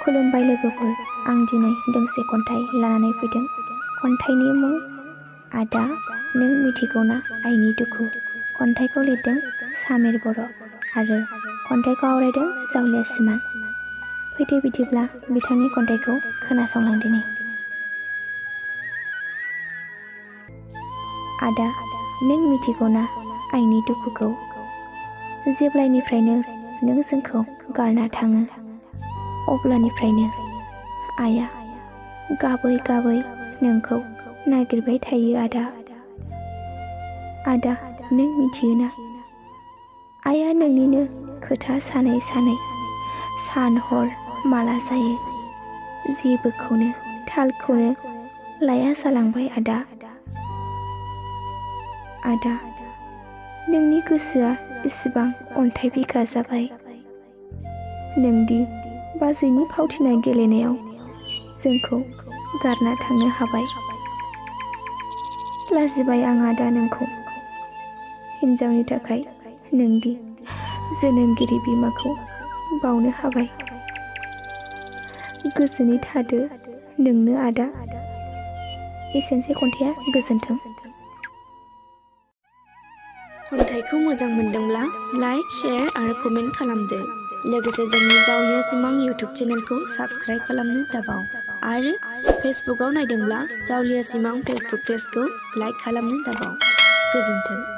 खुलुमबाय लोगोफोर, आं दिनै दोंसे खन्थाइ लानानै फैदों। खन्थाइनि मुं आदा नों मिथिगौना आइनि दुखु। खन्थाइखौ लिरदों सामिर बर' आरो खन्थाइखौ आवरायदों जावलिया सिमां। फैदो बिदिब्ला बिथांनि खन्थाइखौ खोनासंलांदिनि। आदा नों मिथिगौना आइनि दुखुखौ, जेब्लानिफ्रायनो नों जोंखौ गारना थाङो अब्लानिफ्रायनो आइया गाबै गाबै नोंखौ नागिरबाय थायो आदा। आदा नों मिथियोना आइया नोंनिनो खोथा सानै सानै सान हर माला जायो, जेबोखौनो थालखौनो लाया जालांबाय आदा। आदा नोंनि गोसोआ बेसेबां अन्थाइ बिखा जाबाय, नोंदि बाजैनि फावथिना गेलेनायाव जोंखौ गारना थांनो हाबाय। लाजिबाय आं आदा नोंखौ हिन्जावनि थाखाय नोंदि जोनोमगिरि बिमाखौ बावनो हाबाय। गोजोनै थादो नोंनो आदा। एसेनोसै खन्थाइया, गोजोन्थों। खन्थाइखौ मोजां मोनदोंब्ला लाइक, शेयार आरो कमेन्ट खालामदो। लोगोसे जोंनि जावलिया सिमां इउटुब चेनेलखौ साबस्क्राइब खालामनो दाबाव। आरो फेसबुकआव नायदोंब्ला जावलिया सिमां फेसबुक पेजखौ लाइक खालामनो दाबाव। गोजोन्थों।